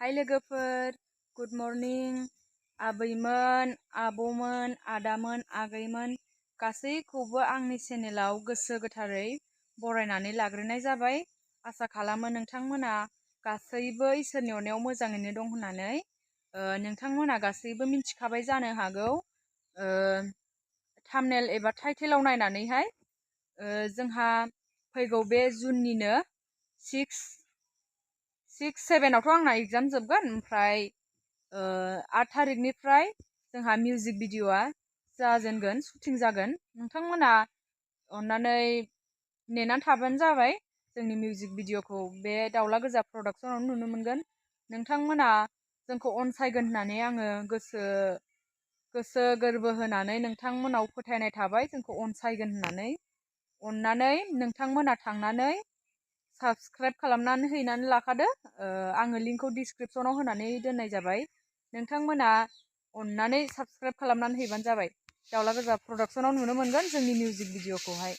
हाय लोगोफोर, good morning. आबैमोन, आब'मोन, आदामोन, आगैमोन गासैखौबो आंनि चेनेलाव गोसो गोथारै बरायनानै लाग्रोनाय जाबाय। आसा खालामो नोंथांमोना गासैबो इसोरनि अननायाव मोजाङैनो दं होननानै। नोंथांमोना गासैबो मिन्थिखाबाय जानो हागौ थाम्बनेल एबा टाइटेलाव नायनानैहाय जोंहा फैगौ बे जुननिनो 6-7 आंना एग्जाम जोबगोन। ओमफ्राय 8 तारिखनिफ्राय जोंहा मिउजिक भिडिअआ जाजेनगोन, शुटिं जागोन। नोंथांमोना अननानै नेनानै थाबानो जाबाय। जोंनि मिउजिक भिडिअखौ बे दाउला गोजा प्रडाक्सनाव नुनो मोनगोन। नोंथांमोना जोंखौ अनसायगोन होननानै आङो गोसो गोरबो होनानै नोंथांमोनाव फोथायनाय थाबाय, जोंखौ अनसायगोन होननानै। अननानै नोंथांमोना थांनानै साबस्क्राइब खालामनानै हैनानै लाखादो। आङो लिंकखौ डिसक्रिपसनाव होनानै दोननाय जाबाय। नोंथांमोना अननानै साबस्क्राइब खालामनानै हैबानो जाबाय। दाउला गोजा प्रडाक्सनाव नुनो मोनगोन जोंनि मिउजिक भिडिअखौहाय।